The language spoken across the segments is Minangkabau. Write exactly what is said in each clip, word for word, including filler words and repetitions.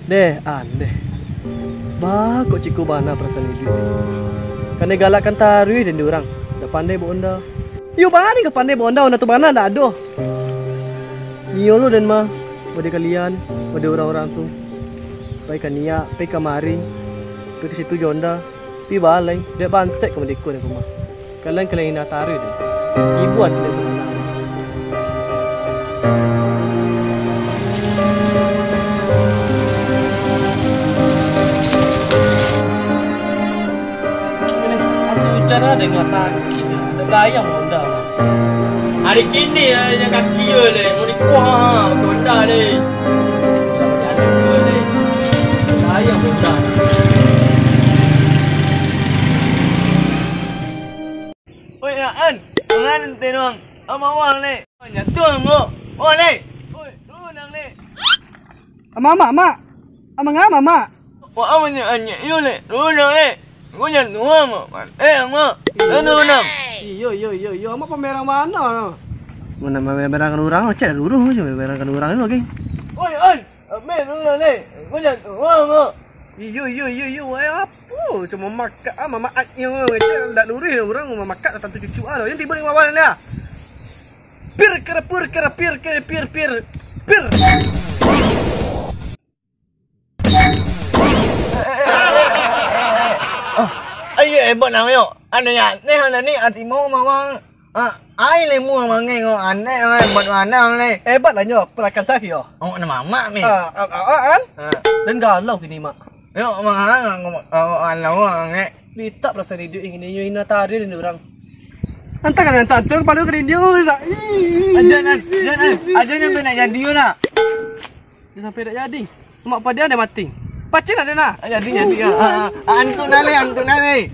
Deh, andeh. Bah, kok ciko bana parasaan iduik deh. Kanai galakkan taruih den di urang. Ndak pandai baonda. Iyo, bana ka pandai baonda, onda tu bana ndak ado. Iyo lo den mah, wadah kalian, wadah urang-urang tu. Pai ka niak, pai kamari, pai ka situ jo onda. Pi balai, dek bansek ka madeko dek rumah. Kalian kalian hina taruih deh. Ibu ati dek sabana. Ini, atu ujan ada yang sakit, ada belayang onda. Hari kini ya, yang kaki ya deh, mau dikuah, onda deh. Ayam udah. Oi, An, mangan tenuang. Ama wang ni. Nyatuang mo. Oh ni. Oi, runang ni. Ama mak, mak. Ama ngama, mak. Mo ama nyak anyak yo ni. Runang ni. Ko nyatuang mo. Eh, ama. Runang. Iyo, iyo, iyo, iyo. Ama pamerang mana no? Mana pamerang urang, cek dulu, pamerang urang ni lagi. Oi, oi. Ameh, nang ni. Ko jan tuo, mo. Iyo, iyo, iyo, iyo, wai apo? Cuma makan, ah, mamak nyo ngecek ndak luruih urang mamakan tantu cucuk ah. Yang tibo di bawah ni ah. Pir, kira, pur, kira, pir, kira, pir, pir, pir. Oh, ayo, eh, buat nang yo. Ane ya, neh, ane ni, ati mau mawang. Ah, ai lemu mangai ko, anek, ai, buat anak ni. Hebat lah nyo, perakan sakio. Oh, nama mak ni. Ah, ah, ah, ah, an? Ah. Dan galau kini, Mak. Yo, mak, ah, mak, ah, mak, ah, mak, ah, mak. Litak perasaan hidup ingin nyo ina tadi dan orang. Antah kan, antah tu kepala kering dia, oh, nak. Aja, nak, aja, nak, aja nyampe nak jadi, nak. Dia sampai tak jadi. Mak pada dia mati. Pacin ada nak. Jadi, jadi, ah, ah, ah, antuk nalai, antuk nalai.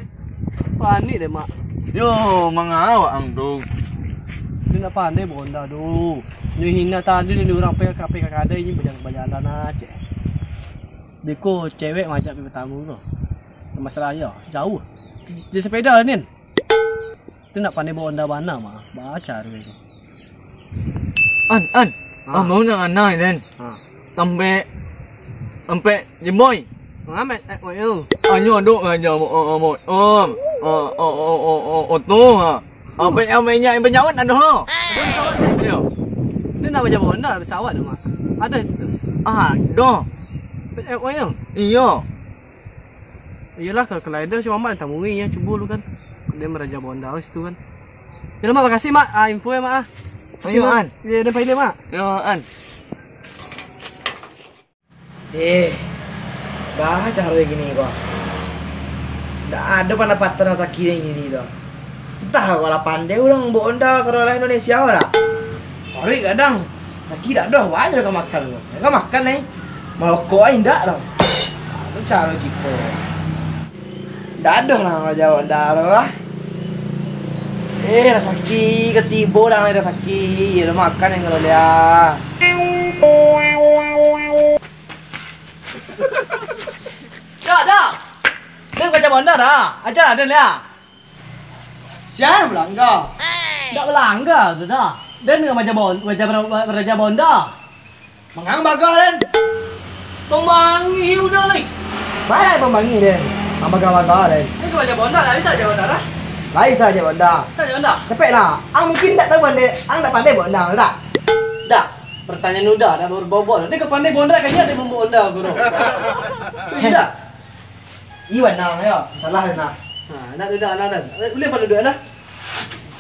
Panik deh, Mak. Yo, mangawak ang tu. Dia nak pandai bonda tu. Dia hina tadi dia orang P K P K K D ini berjalan-jalan aja. Beko cewek majak pergi bertamu tu. Masalah ya, jauh. Dia sepeda ni. Tu nak pandai bawa onda bana mah. Baca tu. An, an. Ha. Ah, mau nak anai den. Ha. Tampek, tampek jemboi. Ngamet, eh, oi, oh. Anyo dok aja mo, oh, oh, mo. Oh, oh, oh, oh, oh, oh, tu ha. Apa yang banyak yang penyawan ada ha. Yo. Ni nak baca bonda pesawat tu, Mak. Ada itu tu. Ah, doh. Eh, oi, oh. Iyo. Iyolah, kalau, kalau ada si Mamat, tamui ya, cubo lu kan. Dia meraja bonda situ kan. Ya, Mak, makasih, Mak. Ah, info ya, Mak, ah. Makasih, Mak. An. Ya, dan Pak Ile, Mak. Yo, an. Eh, bah, caro gini ko. Ndak ado pandapatan nan sakik nan gini tu. Entah ko lah pandai urang bawa onda ka daerah Indonesia ko dak. Paruik gadang. Sakik dak doh, wah, ka makan ko. Ka makan ai. Marokok ai indak doh. Anu caro ciko. Ndak ado lah maraja onda tu lah. Eh, rasaki katibo dah, rasaki. Yo, makan nan kalau dia. Dah, dah. Dia maraja bonda dah. Aja lah, dia lah. Sia balangga? Ndak balangga tu dah. Dia maraja bon-, maraja, maraja bonda. Mangang baga den. Pambangi udah lai. Bana pambangi den. Baga-baga den. Ni ka baca bonda lah, bisa aja bonda lah. Lai saja bonda. Bisa aja bonda. Capek lah. Ang mungkin tak tahu pandai, ang tak pandai bonda, tak? Dah. Pertanyaan udah, dah berbobot. Dia ka pandai bonda kan dia ada membawa onda, bro. Tidak. Iwan nah, ya. Salah dah nah. Ha, nak duduk anak dah. Boleh apa duduk anak?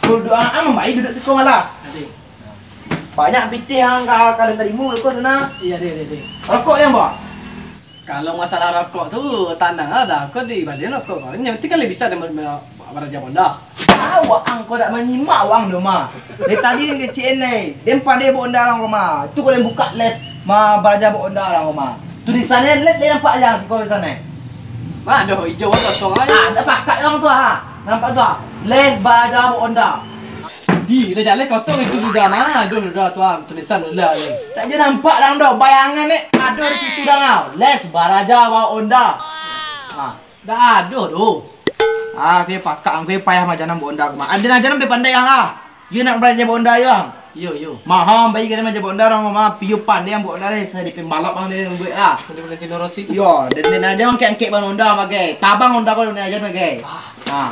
Duduk anak, ang mambaik duduk siko malah. Nanti. Banyak pitih ang ka, ka den tarimu rokok tu nah. Iya, deh, deh, deh. Rokok ni, Mbak? Kalau masalah rokok tu, tanang lah dah. Kau di balian rokok kau. Yang penting kan bisa ada maraja bonda. Awak ang kau dak manyimak awak ang tu mah. Dari tadi den kecek lai. Den pandai bawa onda dalam rumah. Tu kau den buka les ma baraja bawa onda dalam rumah. Tulisan ni, lihat, den nampak aja siko tulisan ni. Mah, aduh, hijau kosong aja. Ah, dak pakai orang tu ha. Nampak tu ha. Les baraja bawa onda. Di, lah jaleh kosong itu juga mah. Aduh, dah tu ah, tulisan ulah ni. Tak je nampak dang doh, bayangan ni ado di situ dang ah. Les baraja bawa onda. Ah, dah ado doh. Ah, kau pakak, kau payah majanam bawa onda aku mah. Ada aja nampak pandai ang ah. Yo nak baraja bawa onda yo ang. Iyo, iyo. Maha, bayi kena maja Honda urang mah. Piyo pandai ang bawa Honda deh, saya di pembalap ang deh buek lah. Dari Valentino Rossi tu. Iyo, den, den aja angkek-angkek ban Honda bagai. Tabang Honda ko den aja bagai. Ah. Ha.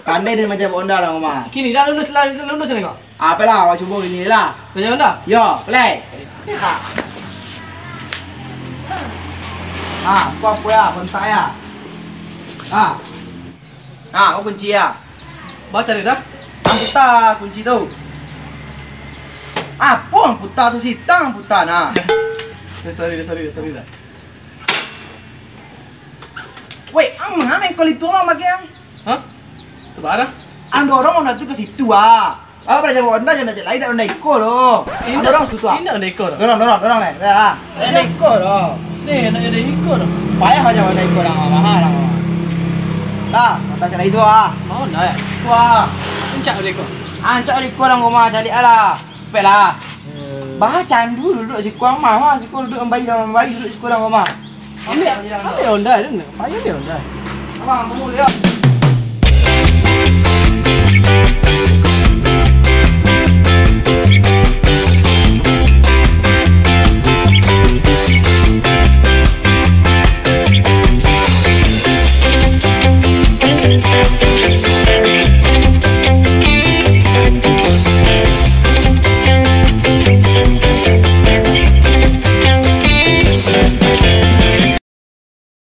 Pandai den maja Honda urang mah. Kini dah lulus lah, lulus ni kau? Apalah, awak cubo kini lah. Maja Honda? Yo, play. Ha, kau apa ya, kontak ya. Ha. Ha, kau kunci ya. Baca deh dah. Ang puta kunci tu. Apo ang puta tu, sitang ang puta nah. Sorry, sorry, sorry dah. Weh, ang manga main koli tu lah, Mak, ang? Hah? Tu barang? Ang dorong Honda tu ka situ, ah. Alah, pada jawab Honda, jangan cek lain, Honda iko doh. Ang dorong situ, ah. Indak Honda iko doh. Dorong, dorong, dorong, leh. Dah, ah. Honda iko doh. Nih, Honda iko doh. Payah aja Honda iko dah, mahal lah. Dah, Honda cek lain tu, ah. Mau Honda, ya? Tu, ah. Ancak Honda iko. Ancak Honda iko dah, gua mah cari, alah. Pek lah. Hmm. Bah, candu duduak siko ang mah, wah, siko duduak mambai, mambai duduak siko ang mah. Ambiak, ambiak Honda tu, nak. Payah ambiak Honda. Abang, tunggu, yo.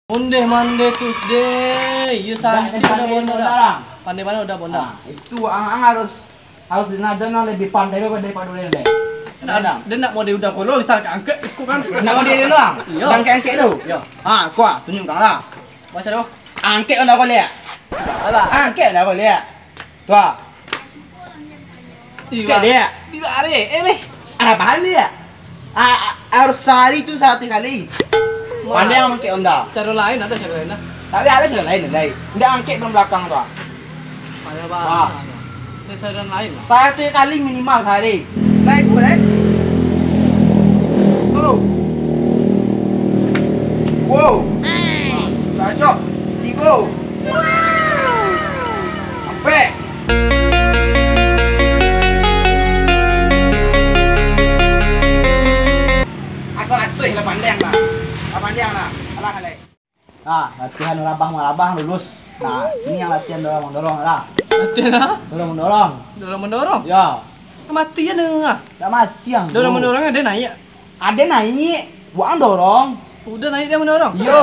Ondeh mandeh Tuesday, iyo santi udah bonda. Pandai bana udah bonda. Ah, itu ang, ang harus Harus di Nadan lah lebih pandai lo daripado den, deh. Nah, den nak model udah kolo, misal ka angkek, iko kan. Nak model dulu, ah? Iyo. Angkek-angkek tu? Iyo. Ha, ko ah, tunjuk ang lah. Macam tu? Angkek udah kolo, ya? Alah. Angkek udah kolo, ya? Tu ah. Angkek dia. Di bare, eh, leh. Ada bahan dia? Ah, ah, harus sehari tu seratus kali. Pandai ang angkek Honda. Cara lain ada cara lain lah. Tapi ada cara lain, lain. Ndak angkek ban balakang tu, ah. Ada, Bang. Wah. Ada cara lain lah. Satu kali minimal sehari. Lain pun, eh. Go. Wow. Cocok. Tigo. Ampek. Asal atuih lah pandiang lah. Lah pandiang lah. Alah, alai. Ah, latihan rabah marabah lulus. Nah, ini yang latihan dorong mendorong lah. Latihan apa? Dorong mendorong. Dorong mendorong? Ya. Mati ya dengar. Tak mati ang. Dorong mendorong ada naik. Ada naik. Buang dorong. Udah naik dia mendorong. Yo.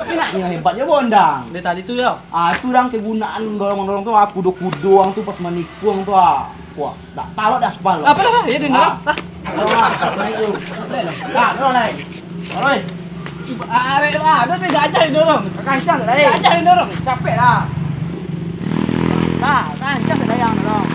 Ini nak yang hebat je bondang. Dia tadi tu ya. Ah, tu orang kegunaan dorong mendorong tu, ah, kudo-kudo ang tu pas manikung tu, ah. Wah. Dak talok dah aspal. Apa dah? Ya, dia dorong. Ah. Dorong lah. Naik tu. Naik lah. Ah, dorong naik. Oi. Arek lah, ada ni gajah yang dorong. Kancang tak tadi? Gajah yang dorong. Capek lah. Dah, kancang tak tadi yang dorong.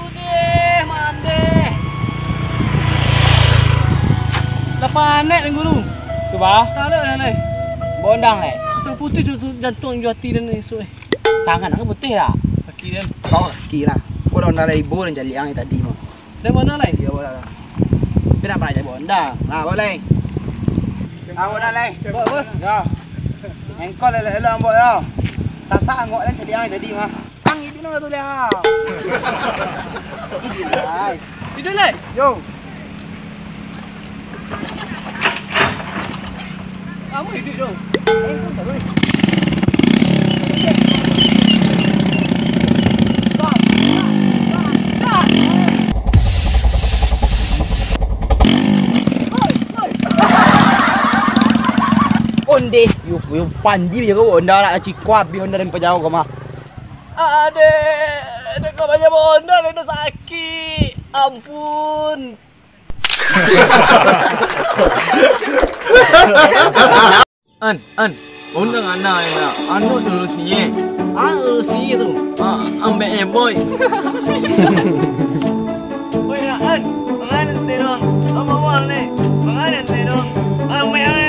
Udeh, mandeh. Lah panek, Tuan Guru. Tu, bah? Taruh dah, lai. Bondang, lai. Pasang putih tu, tu jantung jo ati den esok, eh. Tangan ang putih lah. Kaki den. Kau kaki lah. Kau dah nalai ibo dan jali ang tadi mah. Dah bondang, lai? Iyo, bondang lah. Tapi nak pernah jadi bondang. Nah, bawa, lai. Ah, bondang, lai. Bawa, bos. Yo. Engkol elok-elok, ambok, yo. Sasak angok lai cari ang tadi mah. Ang hiduik nang tu liak. Hiduik lai. Hiduik lai? Yo. Kamu hiduik tu. Eh, tak boleh. Ondeh, yo, yo pandi jago Honda nak ciko abih Honda dari pajauah kau mah. Adek, dek kau banyak Honda, dek sakik. Ampun. An, An, undang anak ya. Anu dulu sini. Ah, sini tu. Ah, ambek eh boy. Boy, An, An, terang. Apa Manganan teh dong. Amai